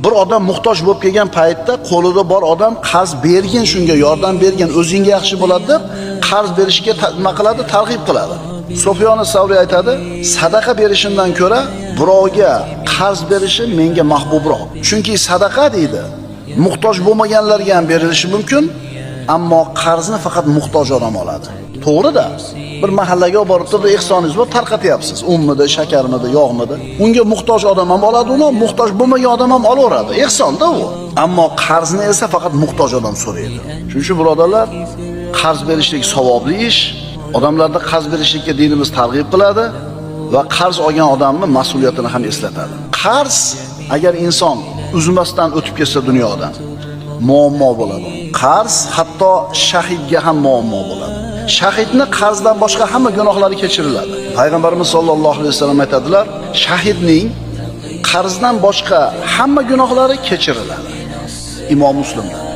Bir odam muhtoj bo'lib kelgan paytda qo'lida bor odam qarz bergin, shunga yordam bergin, o'zingga yaxshi bo'ladi deb qarz berishga nima qiladi? Targ'ib qiladi. Sufyon Savriy aytadi, sadaqa berishimdan ko'ra birovga qarz berishi menga mahbubroq. Chunki sadaqa deydi, muhtoj bo'lmaganlarga ham berilishi mumkin, ammo qarzni faqat muhtoj odam oladi. To'g'ri-da. Bir mahallaga olib borib turib bir ehsoningiz bor, tarqatyapsiz. Unmidi, shakarmidi, yog'midi. Unga muhtoj odam ham oladi uni, muhtoj bo'lmagan odam ham olaveradi. Ehson-da u. Ammo qarzni esa faqat muhtoj odam so'raydi. Shuning uchun birodarlar, qarz berishlik savobli ish. Odamlarda qarz berishlikka dinimiz targ'ib qiladi va qarz olgan odamni mas'uliyatini ham eslatadi. Qarz agar inson uzmasdan o'tib ketsa dunyodan muammo bo'ladi. Qarz hatto shahidga ham muammo bo'ladi. Shahidni qarzdan boshqa hamma gunohlari kechiriladi. Payg'ambarimiz sollallohu alayhi vasallam aytadilar, shahidning qarzdan boshqa hamma gunohlari kechiriladi. Imom Muslimda.